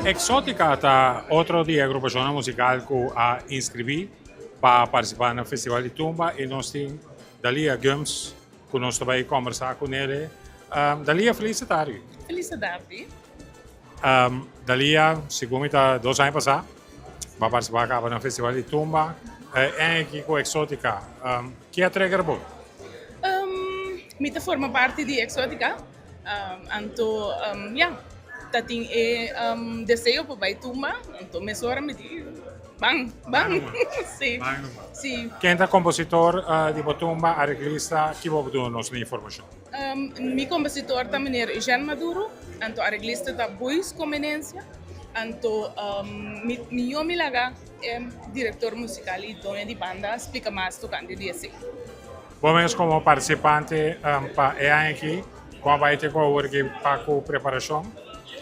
Exotica ta otro di e agrupacionnan musical cu a inscribi pa participa na Festival di Tumba y nos tin Dalia Gumbs cu nos ta bay combersa cu nele. Dalia, feliz tardi. Feliz tardi. Dalia, segun mi ta dos aña pasa bo a participa caba na Festival di Tumba. E aki cu Exotica, ki a trigger bo? Mi ta forma parti di Exotica. Anto ya, ta tin e deseo pa bai tumba, anto mesora mi di ban, ban. Si, si. Ken ta kompositor di bo tumba, areglista? Ki bo por duna nos na informashon? Mi kompositor ta meneer Eugène Maduro, anto areglista ta Boeis Comenencia, anto mi mihó mi laga e direktor musikal i doño di banda splika mas tokante di esei. Bo mes komo partisipante pa e aña aki, kon a bai te ku awor aki pa ku preparashon?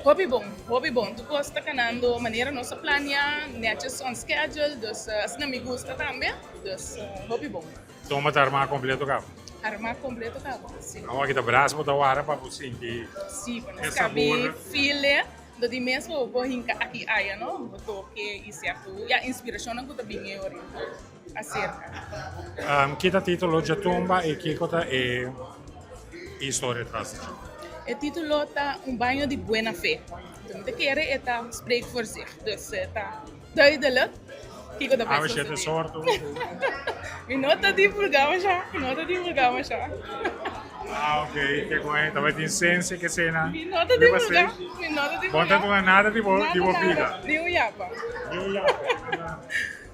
Hopi bon, hopi bon. Tur kos ta kanando manera nos a plania, netjes on schedule, dus asina mi gusta tambe, dus hopi bon. Toma ta armá kompleto kaba? Armá kompleto kaba, si. Awor aki ta bras bo ta wara pa bo sinti e sabor. Si, pa nos kabi feel do di mes bo por hinka aki aya no, bo toke i sierto ya inspirashonnan ku ta bin e ora. acerca. Ki ta titulo dje tumba y kiko ta e historia tras di dje? E titulo ta Un baño di buena fe. Mi ta kere e ta spreek voor zich, dus e ta duidelijk kiko ta bai Awe shete sosode. sorto. Mi no ta divulga masha, mi no ta divulga masha. Ah, ok, ke con e tabatin sensia ke sena Mi no ta riba divulga, stage. mi no ta Bo no ta divulga. duna nada di bo Nada, di bo nada, bida. ni un yapa. Ni un yapa.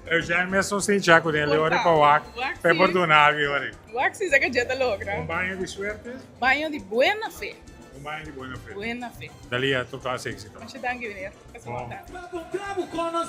Eugène mes no sincha cu den Leori pa wak pa e por duna algo e ora. Wak si sa cu dje ta logra. Un baño di suerte. Baño di buena fe. Un baño di buena fe. Buena fe. Dalia, tur clase exito. Masha danki meneer. Pasa bon tardi.